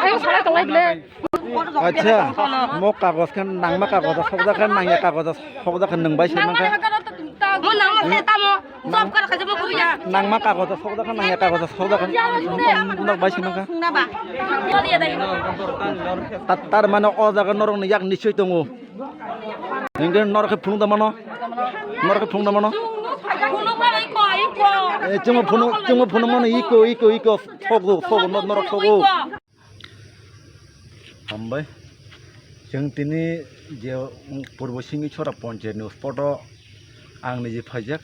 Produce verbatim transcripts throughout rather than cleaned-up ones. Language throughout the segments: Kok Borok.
Ayo, sarai tonglai bwle. Acha, mo kagos khe nangma kagos sokjak khe nangya kagos sokjak khe nwng bai se mankha. Mo nangma se tamo. Job kar khaje mo buri ya. Nangma kagos sokjak khe nangya kagos sokjak khe nwng bai se mankha. Ta-, tar mane o jaga norok ni yak nichoi tongo. Hingke norok khe phunuk da mano. Norok khe phunuk da mano. Phunuk mano iko, iko. Eh, chungo phunuk, chungo phunuk mano iko, iko, iko. Sogo, sogo, nor-, norok sogo. Hambai. Chwng tini je Purbo Singhi Chora Ponchayat ni spot o ang niji phaijak.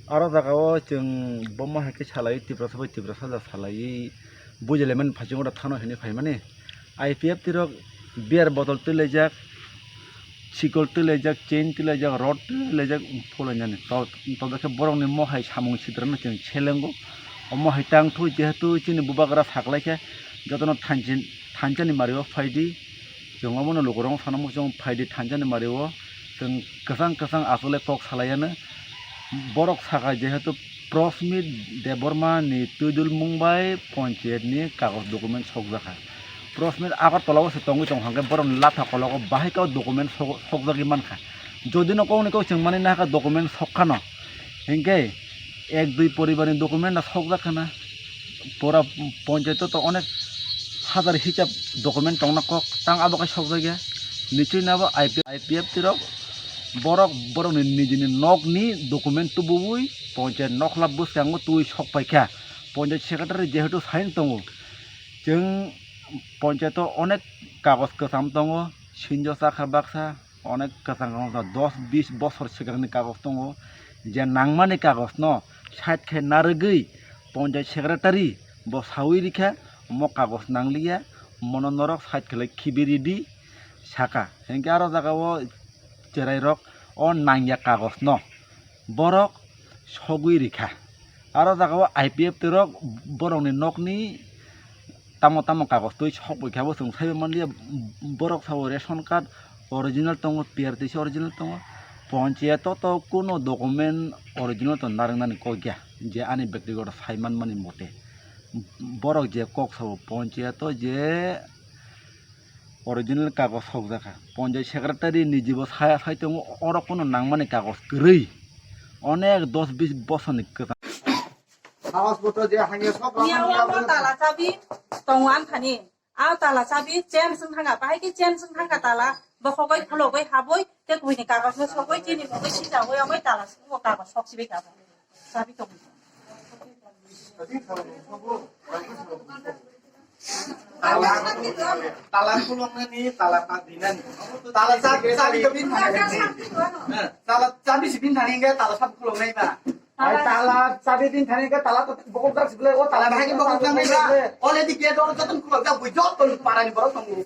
Aro jaga o chwng bomo hai khe salai Tiprasa bai Tiprasa ja salai. Bujilaimani phaising oro thano hinwi phaimani. I P F T rok beer bottle twi laijak, sikol twi laijak, chain twi laijak, rod twi laijak, phulainani. To, to khe borokni mohai samung sidrano chwng selengo. Omo hai tang thu jehetu chini bubagra saklaikha, jotono thanchi-, thanchani mario phaidi. Chwng omono lukurok sana muchung phaidi thanchani mario. Chwng kwchang kwchang aswk le kok salaiano. Borok sakha jehetu Prosmit Debbarma ni twidulmung bai ponchayat ni kagoj document sokjakha. Prosmit Agartala o se tongwi tong hwnkhe borok ni latha kologo bahai khe o document sok-, sokjagwi mankha. Jodi no kokni kok chwng manwi nahakha document sokkhano, hinkhe ek dui poribar ni document no sokjakha na. Pura ponchayat o to onek hajar hisab document tongna kok, tang abo khe sokjakya. Nichoi nabo I P F T rok borok borokni nijini nokni document tubuwi ponchayat nokla bwskango twi sok paikha. Ponchayat secretary jehetu sign tongo, chwng ponchayat o onek kagoj kwcham tongo, sinjo chakha baksa, onek kwchang kwchang dos bis bosor swkangni kagoj tongo, je nangmani kagojno side khe narwgwi ponchayat secretary bo sawi rikha, omo kagoj nangliya, mono norok side khlai khibi ridi saka. Hinkhe aro jagao cherairok o nangya kagojno borok sogwi rikha. Aro jagao I P F T rok borokni nokni tamo tamo kagoj twi sokphaikha bo chwng saiwi manliya, borok sao ration card original tongo, P R T C original tongo, ponchayat o to kuno document original to narwknani kok ya, je ani bektigoto sai manmani mote borok je kok sao ponchayat o je original kagoj sokjakha, ponchayat secretary ni jibo saya sai tongo, oro kuno nangmani kagoj kwrwi, onek dos bis bosorni kwchang. Kagoj potro je hangya sok Niya rang o tala chabi tongo ang thani. A tala chabi chain swng thangka, bahai khe chain swng thangka tala, bokhogoi khulogoi haboi, tei kuini kagoj no sogoi chini mungoi sijagoi, amoi tala swngwi kagoj sok sibai kha. Chabi tongo. Tala, tala khuloknani, tala ta dinani. Tala chabi, chabi to bin thani. Tala chabi si bin thani, tala chabi khuloknai ba. Ai, tala chabi din thani khe tala to bokol jak sibole, o tala bahai ni bokol jak nai ba. Already gate oro joton khulok jak, bui joton para ni borok tongo.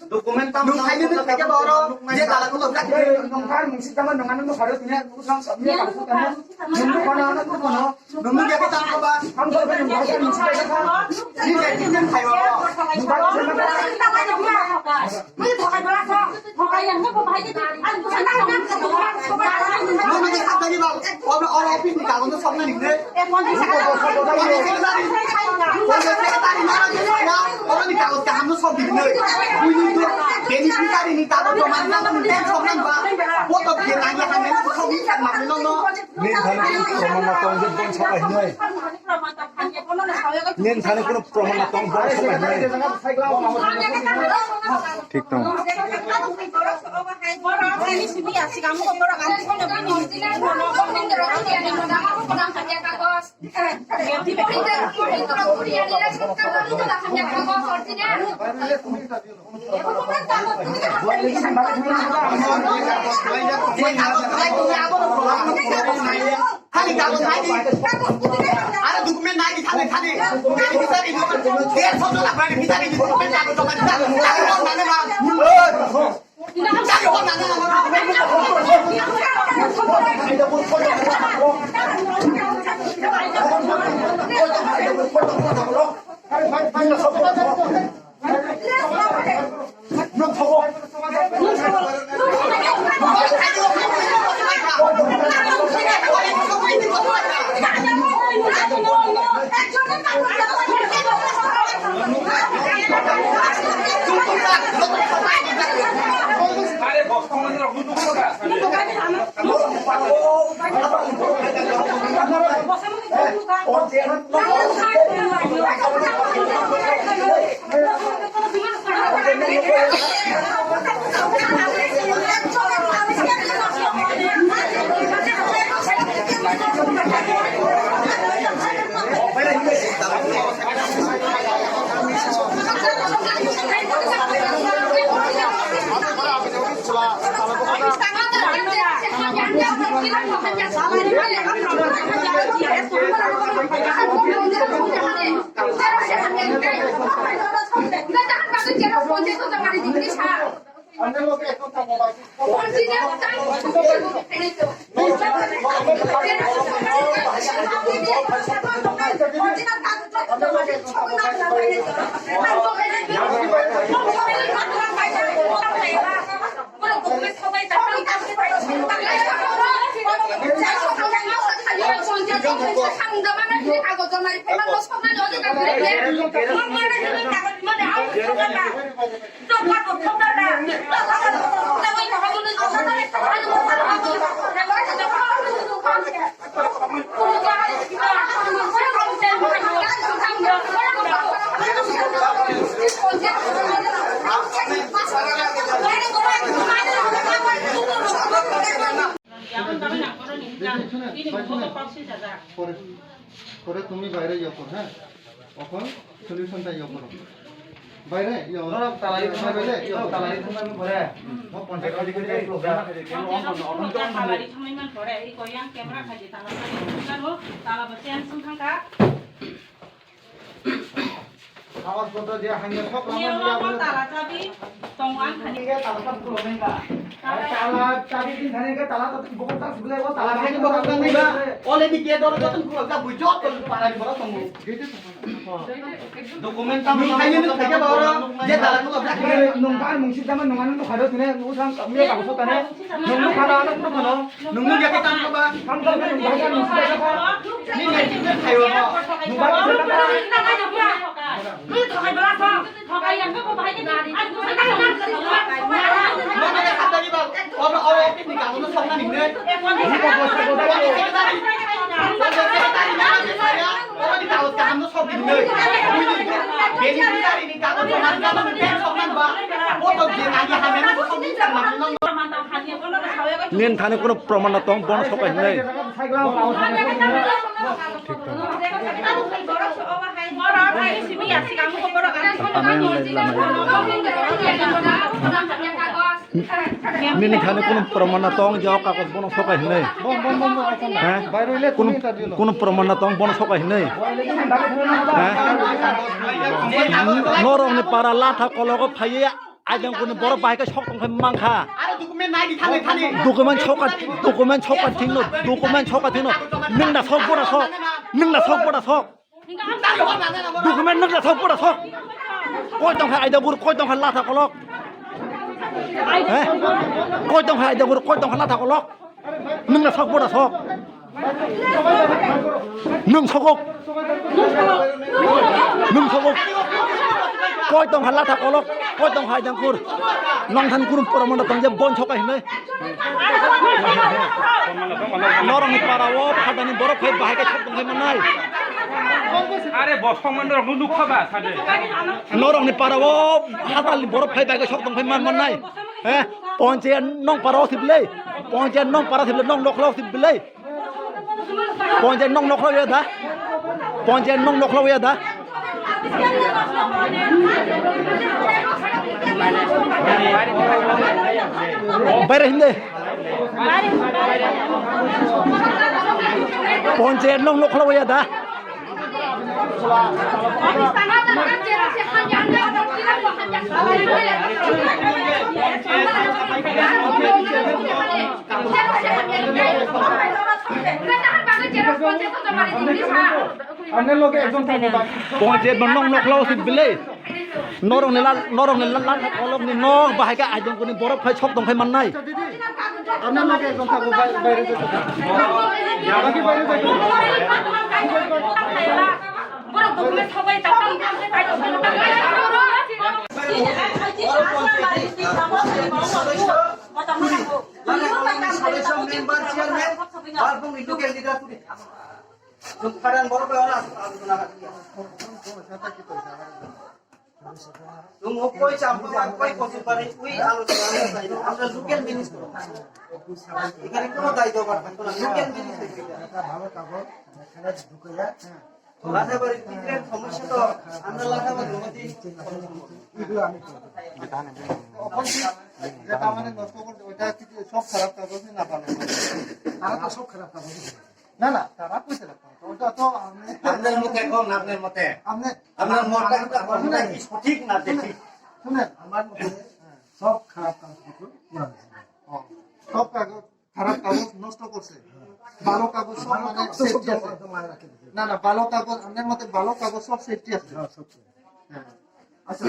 Document tam nung khai ni thai khe boro je tala khulok jak. Nung khai mung si tama nung ano nung kharo tini nung sang sa ni ka sa tama. Nung nung kono ano nung kono. Nung nung ya ke tam ko ba. Ang ko nung khai mung si ka sa. Ni je ni khai ba. Nung khai. Nono ni kha dani ba, oro, oro office ni kagon no sok nani ne. Oro ni kagon kaham no sok di ne. Ui ni tu, beneficiary ni kagon no man nang ni sok nang ba. Bo to ke nang ya kan ne sok ni kan ma no no. Nin thani proman na tong je bon sok ai noi. Nin thani kono proman na tong bon sok ai noi. Thik tong. Khani kagon nai di. Are document nai di, khani, khani. Khani bisari di. Der so jona khani bisari di. Document kagon joma di. Kagon nane ma. Bisari hon nane ma. পরে, পরে তুমি বাইরে ইয়ে করো, হ্যাঁ? এখন সলিউশনটা ইয়ে করো। বাইরে ইয়ে করো। ধরো, তালা দিয়ে বাইরে ইয়ে করো। তালা দিয়ে তুমি ঘরে। হুম। ও পঞ্চায়েত অধিকারী লোক, হ্যাঁ? Talar thangmani man pore, ri koyang camera khaidi talar thangmani man pore, talar bo change wng thangkha. Kagoz potro je hangya sok Ni lama ro bole. Tala chabi tong ang khani. Hingke tala chabi kulo nai ba. Tala chabi din thani ke tala to buku ta sibile o tala bahai ni borok tang nai ba. Already gate oro joto kulo ta bui joto para ni borok tongo. Document tamo nung khayo nung khayo ba oro je tala kulo ta. Nung ba mung si jama nung anu nung kharo tine nung sang kami ta so tane. Nung nung kharo anu nung kharo. Nung nung ya ke tang ba. Tang ba nung ba nung si jama. Ni nai ni khayo ba. Nung ba nung si jama. Nini thani kunu proman no tong, bono sokai hinwi. Nini thani kunu proman no tong, je o kagoz bono sokai hinwi. He? Kunu, kunu proman no tong, bono sokai hinwi. He? Norokni para latha kologo phaiya. Aidang kuni borok bahai khe sok tong khe mankha. Aro document nai di thani thani. Document sok ka, document sok ka thingno, document sok ka thingno. Nwng da sok, bo da sok. Nwng da sok, bo da sok. Document nwng da sok, bo da sok. Koi tong kha aidang kuri, koi tong kha latha kolok. He? Koi tong kha aidang kuri, koi tong kha latha kolok. Nwng na sok, bo na sok. Nwng sokok. Nwng sokok. Koi tong kha latha kolok, koi tong kha aidang kur. Nong than kurum poro mondo tong je bon sokai hinai. Norok ni para o phadani borok phai bahai khe sok tong khai manai. Are bo song man norok nuk kha ba sade. Norok ni para o phadani borok phai bahai khe sok tong khai man manai. He, ponche nong para o siblei. Ponche nong para siblei, nong nokla o siblei. Ponche nong nokla ya da. Ponche nong nokla ya da. Baire hinde. Ponche nong nokla ya da. Ponchayat no nong nokla o sibile. Norok ni lal, norok ni lal, lal kolok ni nok bahai ka aidong kuni borok phai sok tong khai mannai. Ano loge ekjon thago, bai-, baire jai thago. Baki baire jai thago. Borok document sobai ta. Member, chairman, local leader. Chwng pharan borok bai oro alochona kha. Chwng o koi cham koi koi kochim bari ui alochona kha. Amra local minister. Ekhane kono dai dobar thangto na, local minister. Ladhabari tigre somosya to amra Ladhabari modi. Ekhane je tamane nosto korte, oita kiti sob kharap kagoj ni na pale. Tara to sob kharap kagoj. Na, na, tara koise rakha. Oita to amne. Apnar mote kon, apnar mote. Amne. Apnar mote kon, apnar mote ki sothik na betik. Shunen, amar mote sob kharap kagoj bikul pura hoyse. Oh, sob kagoj. Kharap kagoj nosto korse. Bhalo kagoj sob mane safety ase. Na, na, bhalo kagoj, amnar mote bhalo kagoj sob safety ase. Accha.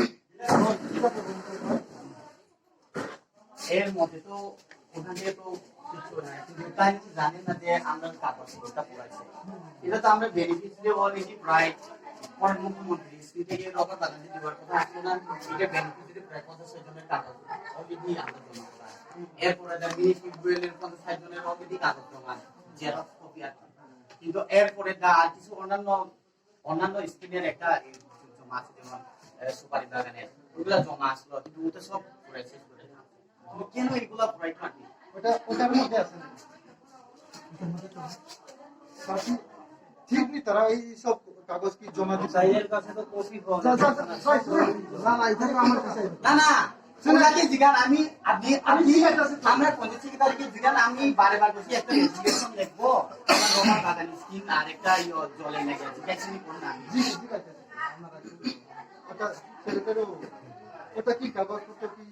এর মধ্যে তো ওখানে তো কিছু নাই, কিন্তু তাই তো জানে না যে আমরা কাগজ কোনটা পড়াইছে। এটা তো আমরা বেনিফিশিয়ারি অলরেডি প্রায় পরে মুখ্যমন্ত্রী স্ক্রিনে গিয়ে রবার বাগানে দেওয়ার কথা আসলো না, এটা বেনিফিশিয়ারি প্রায় পঞ্চাশ জনের কাগজ অলরেডি আমরা জমা করা। এরপরে যা মিনি টিউবওয়েলের পঞ্চাশ ষাট জনের অলরেডি কাগজ জমা, জেরক্স কপি আর কি। কিন্তু এরপরে যা আর কিছু অন্যান্য, অন্যান্য স্কিমের একটা এই জমা আছে, যেমন আহ, সুপারি বাগানের, ওগুলা জমা আসলো, কিন্তু ওটা সব পুরাই শেষ করে দিলাম। কিন্তু কেন এগুলা পুরাই খাটনি? ওটা, ওটার মধ্যে আছে না? ওটার মধ্যে তো আছে। বাকি ঠিক নেই, তারা এই সব কাগজ কি জমা দিচ্ছে? স্যারের কাছে তো কপি পাওয়া যা, যা, যায় না। যা, যা, যা, না, না, এখানে আমার কাছে না, না, শুনুন। ওনাকে জিজ্ঞান, আমি, আপনি, আমি আপনি ঠিক আছে, আমরা পঞ্চাশ তারিখে জিজ্ঞান, আমি বারে বার বলছি একটা রেজিগনেশন লিখবো, আমার রোমান বাগান স্কিম আর একটা ইয়ে জলে লেগে আছে, জিজ্ঞাসা করুন আমি। জি, ঠিক আছে, আপনারা একটু, আচ্ছা, সেক্রেটারি বাবু, ওটা কি কাগজপত্র কি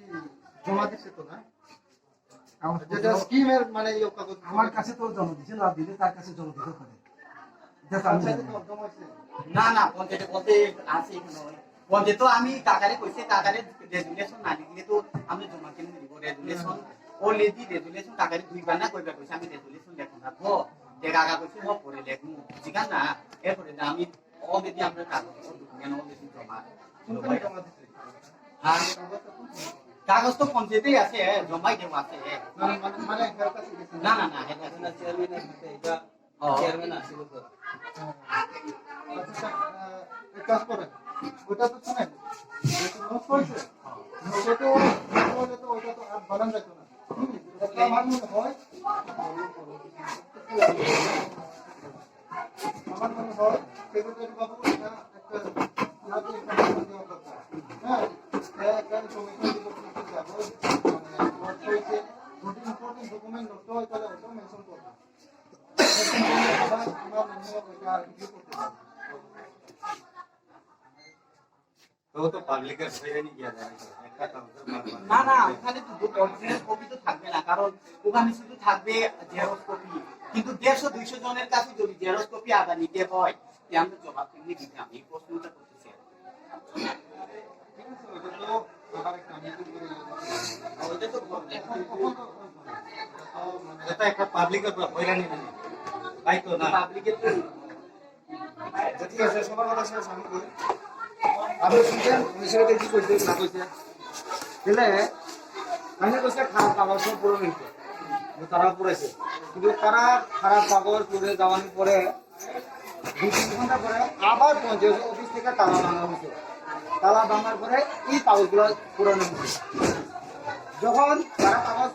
জমা দিচ্ছে তো না? আমার যেটা স্কিমের মানে ইয়ে কাগজ আমার কাছে তো জমা দিছে, না দিলে তার কাছে জমা দিতে পারে। এটা তো আমি আচ্ছা, জানি। এটা তো জমা হয়েছে। না, না, পঞ্চায়েতে বলতে আছে এখানে। পঞ্চায়েত তো আমি কাকারে কইছি, কাকারে রেজুলেশন না লিখলে তো আমি জমা কেন দিব? রেজুলেশন, অলরেডি রেজুলেশন কাকারে দুইবার না কইবার কইছি, আমি রেজুলেশন লেখো না। ও, যে কাকা কইছে, ও পরে লেখমু। ঠিক আছে না? এরপরে যে আমি অলরেডি আমরা কাগজ, ডকুমেন্ট অলরেডি জমা। কোনখানে জমা দিতে? হ্যাঁ? কাগজ তো পঞ্চায়েতেই আছে, জমাই দেওয়া আছে। মানে, মানে, মানে, হের কাছে গেছে? না, না, না, হের কাছে না। চেয়ারম্যানের হাতে এটা, ও। চেয়ারম্যান আছে, বুঝলো? হ্যাঁ। আচ্ছা, আহ, এক কাজ করেন, ওটা তো শুনেন, ওটা তো নোট হয়েছে। নোটে তো, নোট হলে তো ওটা তো আর বানান যাইতো না। হুম, ওটা আমার মনে হয়, আমার মনে হয় সেক্রেটারি বাবু এটা একটা, ইয়াতে একটা ব্যাপার দেওয়া দরকার। হ্যাঁ, হ্যাঁ, একটা কমিশন রিপোর্ট করতে যাবো, মানে, নোট হয়েছে, যদি ইম্পর্টেন্ট ডকুমেন্ট নষ্ট হয়, তাহলে ওটাও মেনশন করবো। মেনশন করলে আবার আমার মনে হয় ওইটা রিভিউ করতে পারবো। তো তো পাবলিকের হয়রানি গিয়া যায়, একটা কাগজের বারবার না, না, ওখানে তো অরিজিনাল কপি তো থাকবে না, কারণ ওখানে শুধু থাকবে জেরক্স কপি। কিন্তু দেড়শো দুইশো জনের কাছে যদি জেরক্স কপি আদা নিতে হয়, তে আমরা জবাব কেমনি দিতাম? এই প্রশ্নটা করতেছি আমি। ঠিক আছে, ওটা তো আবার একটা আমি তো করে ওইটা তো এখন, এখন তো এটা একটা পাবলিকের হয়রানি না, তাই তো না? পাবলিকের তো ঠিক আছে, সবার কথা শেষ আমি কই। আপনি শুনছেন, উনি সেটা কি কইছে, না কইছে? দিলে, আমি কইছে খারাপ কাগজ সব পূরণ হইছে। যে তারা পড়েছে। কিন্তু তারা খারাপ কাগজ পড়ে যাওয়ার পরে, দুই তিন ঘন্টা পরে আবার পঞ্চায়েত অফিস থেকে তালা ভাঙা হয়েছে। তালা ভাঙার পরে এই কাগজগুলো পুরানো হয়েছে। যখন তারা কাগজ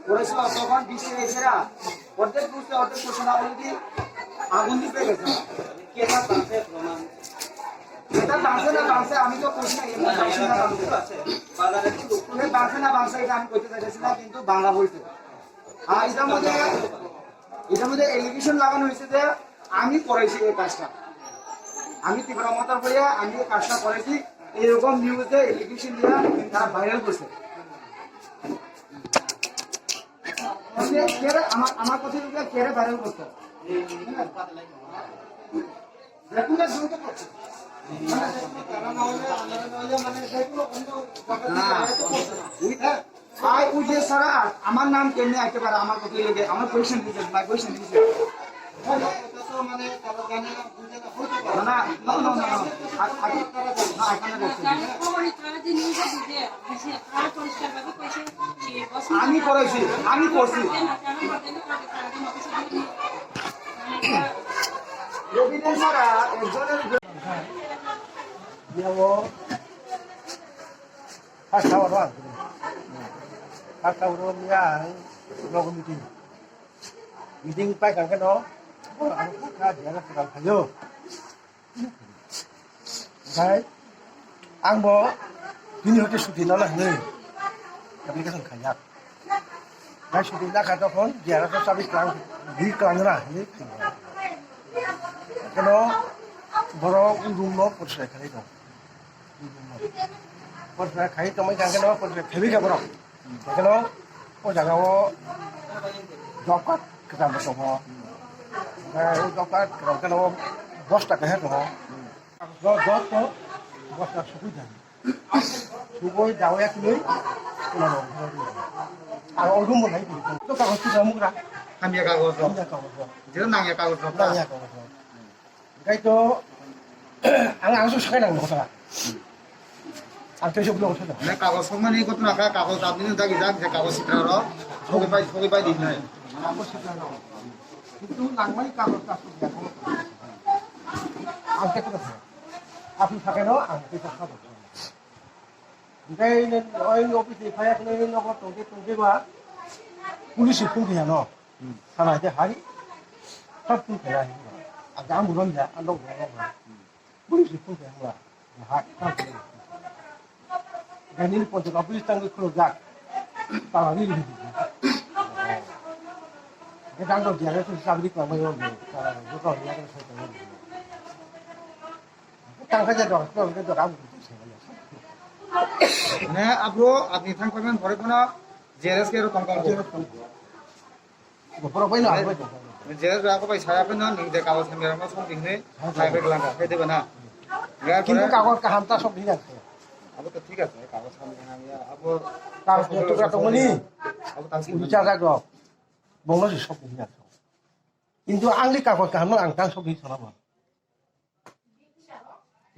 করেছিল, তখন বৃষ্টি এসেরা অর্ধেক বুঝতে অর্ধেক করছে না, অলরেডি আগুন দিয়ে গেছে। কে তার বাঁচে প্রমাণ? এটা বাঁচে না বাঁচে, আমি তো কইছি না, এমনি বাঁচে না বাঁচে। বাজারে তো দোকান এই বাঁচে না বাঁচে, এটা আমি কইতে চাইতেছি না, কিন্তু ভাঙা হয়েছে। আর এটার মধ্যে, এটার মধ্যে এলিগেশন লাগানো হয়েছে যে আমি করাইছি এই কাজটা, আমি ত্রিপুরা মতার হয়ে আমি এই কাজটা করাইছি, এরকম নিউজে এলিগেশন দিয়ে তারা ভাইরাল করছে। মানে, কে রে? আমার, আমার কথা বলতে কে রে ভাইরাল করছে? যে কোনো একজনকে করছে। মানে, যে কোনো তারা না হলে, আমরা না হলে, মানে, যে কোনো অন্য জায়গা থেকে না। হয়তো করছে না। হ্যাঁ? আর ওই যে সারা, আমার নাম কেমনে আইতে পারে? আমার কথা লেগে, আমার কোয়েশ্চেন দিতে, মাই কোয়েশ্চেন দিতে। হ্যাঁ, এটা তো মানে তারা জানে না, বুঝে না, হতে পারে। না, না, no, no, no, no। আর, আর, না, এখানে বলছি। আমি করাইছি, আমি করছি। Sara, ekjoner. Yawo. Hasta oro ang. Hasta oro miya ang logo meeting. Meeting pai kang keno. Ang kha dia na kang khayo. Oke, ang bo bini hote suti nala hinwi application khaijak. Bai suti nakha tokon, jera to chabi klang, di klang ra hinwi khaijak. Keno borok room no porsa khalai tong. Porsa khai tongmai kang keno porsa khabi kha borok. Keno o jaga o job card kwcham bo tongo. Oke, o job card kwcham keno bosta kaisa tongo. Job, job to bosta sugui jani. Sugui dawi ya kini. Ang o room bo nai. To kagoj tu kamu kra. Hamya kagoj rok. Hamya kagoj rok. Jero nangya kagoj rok. Nangya kagoj rok. Hingke to, ang, ang so sakai nang kotha. Ang tei sok nang kotha. Mane kagoj sokmani kotha kha, kagoj apni no dagi jak je kagoj sitra ro. Sogwi bai, sogwi bai di nai. Kagoj sitra ro. Kintu nangmani kagoj ta sok ya. Ang tei kotha. Apni sakai no, ang tei kotha. Hingke oi office ni phaya khe nogo tongke tongke ba. Police phone khe ano. Sana je hai. Sab phone khe hai. Aga ang buron ja, ang dok buron ja. Police phone khe hangla. Hai. Gani ni ponto ka police tang khulok jak. Tala ni ni. Ke dang dok dia ke sabri ko mai yo. Tala ni ko ya ke sai ko. Tang kha ja dok, dok, dok, dok, ang buji sai manya. Ne, abro, apni thang payment pore kono J R S ke ro tong tong. Borok bai no, abo bai tong. J R S ro ako bai saya payment, ning de kabo samya rok no song ding ne, hai, hai, sai bai lang ka, hai de bana. Kintu kagoj kaham ta sok ding ase. Abo to thik ase, kagoj kaham kaham ya, abo kagoj ni tukra tongmani. Abo ta sing. Ubi cha jak rok. Bongno si sok ding ase. Kintu ang ni kagoj kaham no ang ta sok ding sana ba.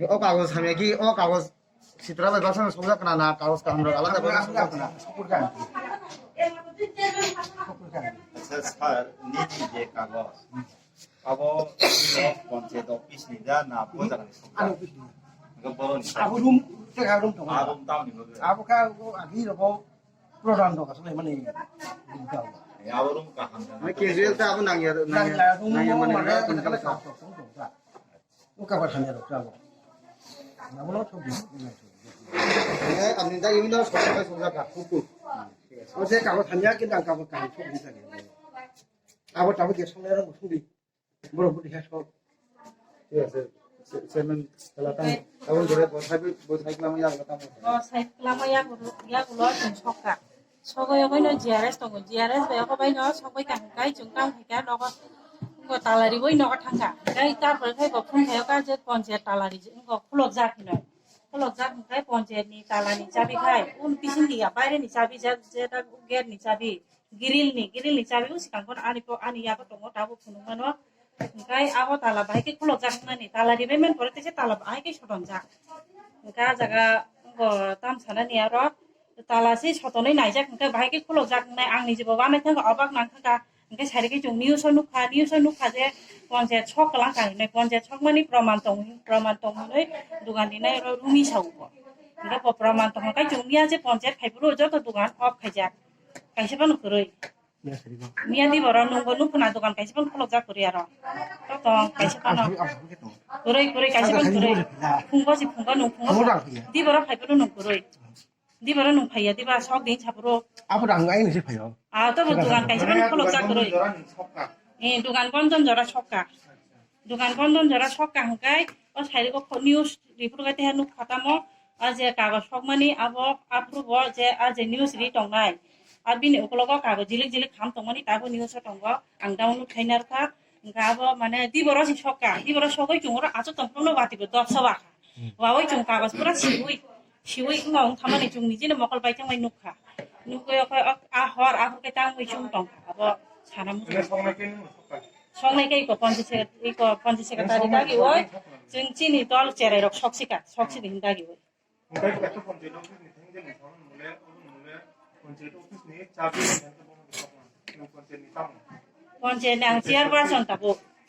O kagoj hamya ki, o kagoj sitra bai baksa no sokjak kana na, kagoj kaham rok alada bai sokjak kana. Acha sir, nini je kagoj, abo panchayat office ni da na bojar ni sokjak? Ano office ni. Hingke borok ni. Abo room, tei abo room tongo. Abo room tamni bagwi? Abo kha abo agi rogo program rok aswk lai mani. Abo room kaham. Mane casual ta abo nangya, nangya, nangya mane mane room mane mane kha. Ungka ba thani rok tamo. Nabo no thok di. Eh, amni da yumi no sok sok sok ka. Kuku. O je ka ba thani ya kin dang ka ba ka sok di ta. Abo tabo je sok le rong sok di. Boro budi ha sok. Thik ase. Chairman kala tang. Abo jore bo sai bo sai klama ya kala tang. Bo sai klama ya gulo ya gulo sok ka. Sogwi ogoino G R S tongo, G R S bai ogo baino sogwi kaham kai chwng tamo khaikha nogo, wngkha tala riwi nogo thangkha. Tei tarpore khe bo phone khaio ka je ponchayat tala rijak, wngkha khulokjak hinwi. Khulokjak hwnkhe ponchayatni talani chabi khai, un bisingni ya baireni chabi jak, je dak gate ni chabi, grill ni, grill ni chabi o swkang phano ani po, ani yago tongo, tabuk phunukmano. Hingkai abo tala bahai khe khulokjak wngnani, tala ribai man pore teisa tala bahai khe sotonjak. Hingkhe ah jaga wngkha tam sanani aro tala se sotonwi naijak, hingkhe bahai khe khulokjak wngnai, ang niji bo wanai thangkha, obak nang thangkha. Hingkhe sari khe chwng news o nukha, news o nukha je ponchayat sok kwlangkha hinwi, ponchayat sokmani proman tong, proman tong hinwi dogan rinai oro rumi sao bo. Hingkhe bo proman tong khe chwng miya je ponchayat khai phuru joto dogan off khaijak, kaisa phano kwrwi. Miya di borok nungbo nukuna dogan kaisa phano khulukjak kwrwi aro. Totong kaisa phano. Kwrwi, kwrwi, kaisa phano kwrwi. Phungbo si phungbo nung phungbo. Di borok phai phano nung kwrwi. Di borok nung phaiya, di ba sok din sapro. Abo rang ai nisi phaio. Ah, to bo dogan kaisa phano khulukjak kwrwi. Eh, dogan bondon jora sokka. Dogan bondon jora sokka hwnkhe, o side o news report khe teha nukha tamo, a je kagoj sokmani abo aphuru bo je a je news ri tongnai, a bini ukologo kagoj jilik jilik kham tongmani tabo news o tongo, ang download khai narwkha, hwnkhe abo mane di borok se sokka, di borok sogwi chwng oro achuk tong phuru no watwi bo dopsa wakha, wawi chwng kagoj pura siwi. Siwi wngkha wngthamani chwng nijino mokol bai tangwi nukha. Nukwi okhai ok, a hor aphuru khe tangwi chwng tongkha. Abo sana muchung. Songnai khe iko ponchis, iko ponchis secretary dagi oi. Chwng chini dol cherai rok soksika, soksidi hin dagi oi. Ponchayat ni ang chairperson tabuk.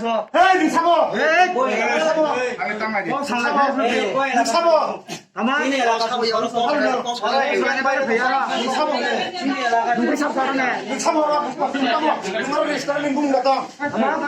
so. Hey, nung sabo. Hey, boy. Nung sabo. Kok sangla kok sangla. Nung sabo. Ama. Ini elaka sabo ya. Sabo. Sabo. Nung sabo ne. Nung sabo. Nung sabo. Nung sabo. Nung sabo. Ama.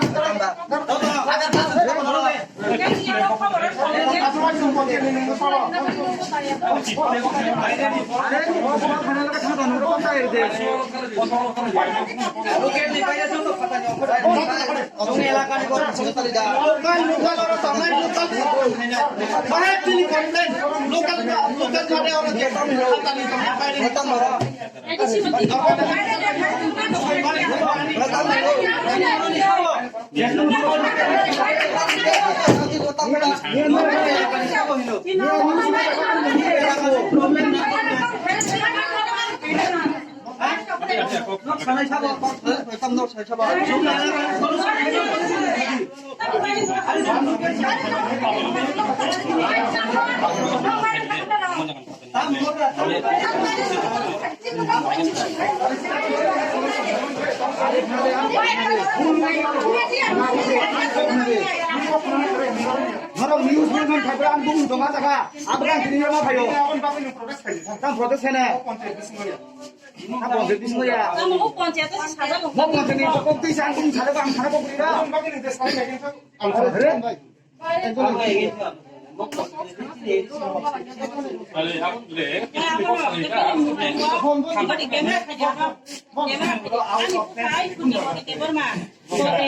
Norok news nang khaibra ang bung doma jaga. Abra ang tini ma phayo. Tang protest kene. Tang protest bisingo ya. Tamo o panchayat o saja lo. Mo panchayat ni kok twi sang bung saja bang sana kok tira. Ang sana. A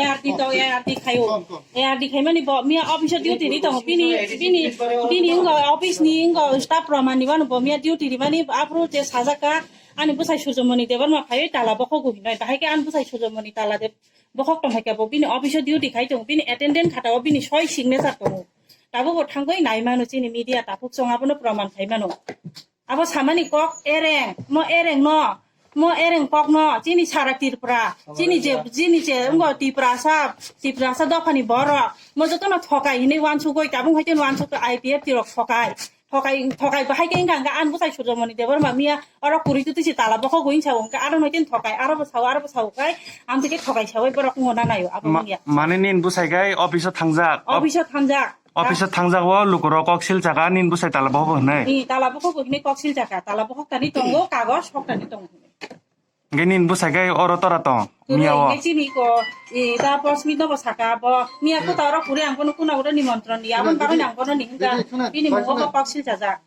R D to A R D khayo. A R D khaimani bo miya office o duty ri tongo. Bini, bini, bini wngkha office ni wngkha staff rok mani wano bo miya duty rimani aphuru je sajak kha ani bwsai Surjomoni Debbarma phaiwi tala bokhok hinwi. Bahai khe ani bwsai Surjomoni tala de bokhok tongkha khe bo bini office o duty khai tongo. Bini attendance khatao bini soi signature tongo. Tabuk bo thangwi nai mano chini media takhuk chwng abono proman khai mano. Abo samani kok ereng, mo ereng no, mo ereng kok no, chini sara Tripura, chini je, chini je, wngkha Tiprasa, Tiprasa dophani borok, mo jotono thokai hinwi wansugwi, tabung hai khe wansuk I P F T rok thokai, thokai, thokai bahai khe wngkha, wngkha, ani bwsai Surjomoni Debbarma miya, oro kwrwi twtwi se tala bokhok wngsa wngkha, aro hai khe thokai, aro bo sao, aro bo sao khai, amtwi khe thokai sawi borok wngna naio, abo wngya. Mane nini bwsai khai office o thangjak? Office o thangjak. Office o thangjak o lukurok kok sil chaka nini bwsai tala bokhok hinwi? Ni tala bokhok hinwi kok sil chaka. Tala bokhok tani tongo, kagoj hok tani tongo. Hwnkhe nini bwsai khai oro tora tong, miya o? Hwnkhe chini ko, i, ta Posmit no bo saka bo, miya kuta oro puri ang bono kuna oro nimontron di, aboni bagwi ang bono ni hwnka, bini mungo bo kok sil chajak.